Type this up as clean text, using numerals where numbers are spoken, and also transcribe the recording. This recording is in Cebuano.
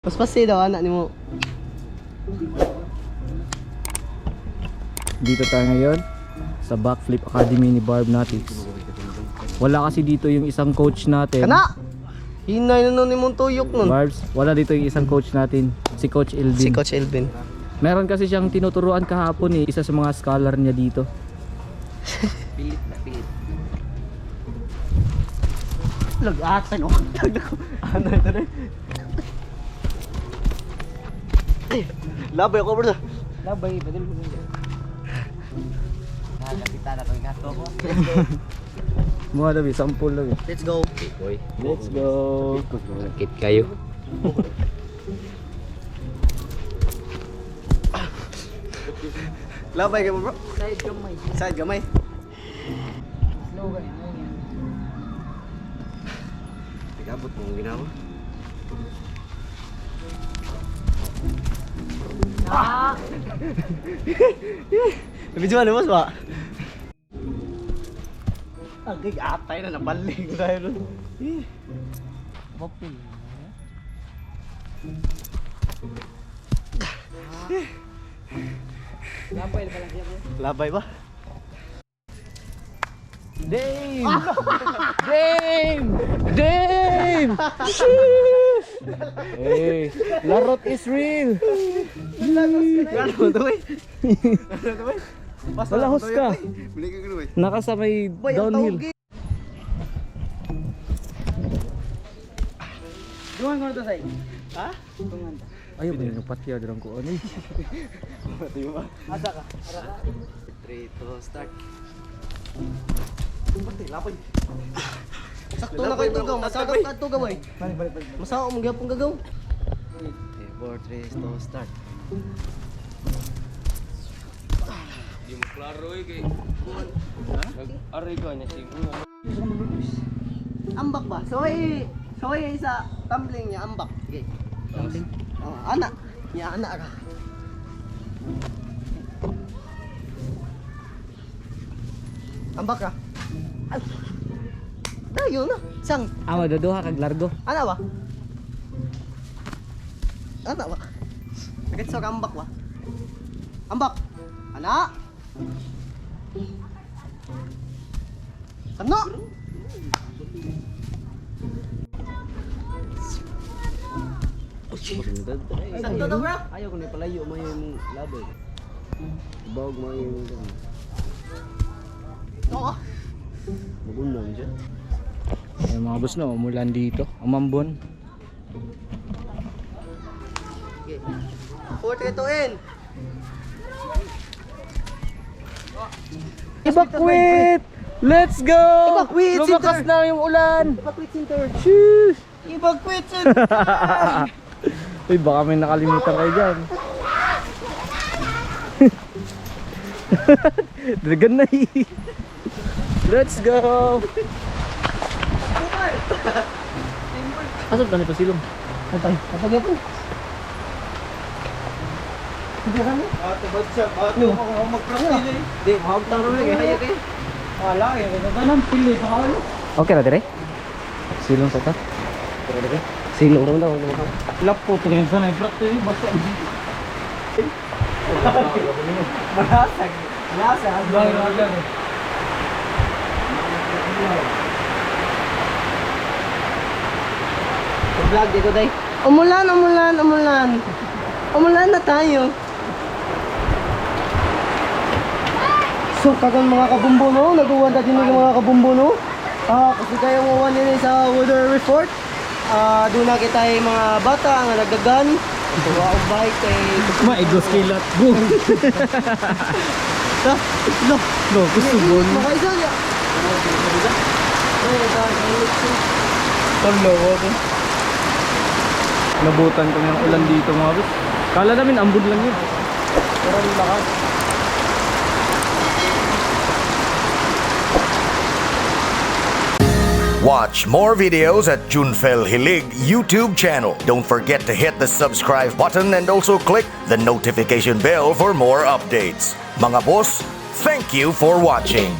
Paspasi daw anak nimo. Dito tayo ngayon sa Backflip Academy ni Barb Natics. Wala kasi dito yung isang coach natin. Kana. Hinay na nun imong tuyok nun. Barbs, wala dito yung isang coach natin, si Coach Elvin. Si Coach Elvin. Meron kasi siyang tinuturuan kahapon eh, isa sa mga scholar niya dito. Pilit na pilit. Lagatan oh. Ano ito rin? Ay, labay ako, bro. Labay, badal mo. Nakakita na kami gato ko. Mga labi, sampol lang eh. Let's go. Let's go. Sakit kayo. Labay ka mo, bro. Side gamay. Side gamay. Slow ka Nagabot mo ang ginawa. Ah! Video ano, boss ba? Agay, atay na nabaling tayo nun. Eh. Labay ba? Dame! Dame! Dame! Sheesh! Hey, larot is real. Ano to eh? Ano to eh? Basta Wala, lang hus to, ka. eh. Bili ka gano'n eh. Naka sa may Boy, ang downhill. tawag eh. Duhan ko na to, Sai. Ha? Ayaw ba yung patya dirang ko ano eh. Asa ka? Ara ka? 3, 2, start. Pati, lapay. Sakto na kayo tugaw. Masagap ka tugaw eh. Masakap mong gyapon gagaw. 4, 3, 2, start. Di mo klaro eh kay. Nag-aray ka niya siguro. Ambak ba? So ay sa tumbling niya ambak. Okay. Tumbling. Oh, ana. Niya ana ka. Ambak ka. Ay. Dayo na. Sang. Ah, maduduha kag largo. Ana ba? Ana ba? Agad sa ambak ba? Ambak. Ana. Ano? Sakto to, bro. Ayaw ko na palayo mo yung labay. Bawag mo yung Oo. Magunang siya. Ayun mga boss no, umulan dito. Umambon. Okay. 4, 3, 2, in. Evacuate! Let's go! Evacuate Lumakas center! na yung ulan! Evacuate center. Sheesh! Evacuate center. Uy, baka may nakalimutan kayo dyan. Dragan na eh. Let's go! Asa ba ni pasilong? Patay. Patay po. Hindi kami. Ato ba siya? Ato ako mag-practice eh. Di, mahamtang ro kay hayag eh. Wala eh. Anong pili pa kayo? Okay na dire? Silong sa ta? Silong ron daw. Lapo to kayo sa practice basta. Malasag. Malasag. Vlog di ko day. Umulan, umulan, umulan. Umulan na tayo. So kagon mga kabumbo no, naguwan ta din yung mga kabumbo no. Ah, kasi tayo nguwan din sa weather report. Ah, doon na kita yung mga bata nga nagdagan. Tuwa og bike kay Maigos kilat. Boom. Ta, lo, No, gusto bon. makaisa niya. Tolo ko. Nabutan kami ng ulan dito mga boss. Kala namin ambon lang yun. Pero ang lakas. Watch more videos at Junfel Hilig YouTube channel. Don't forget to hit the subscribe button and also click the notification bell for more updates. Mga boss, thank you for watching.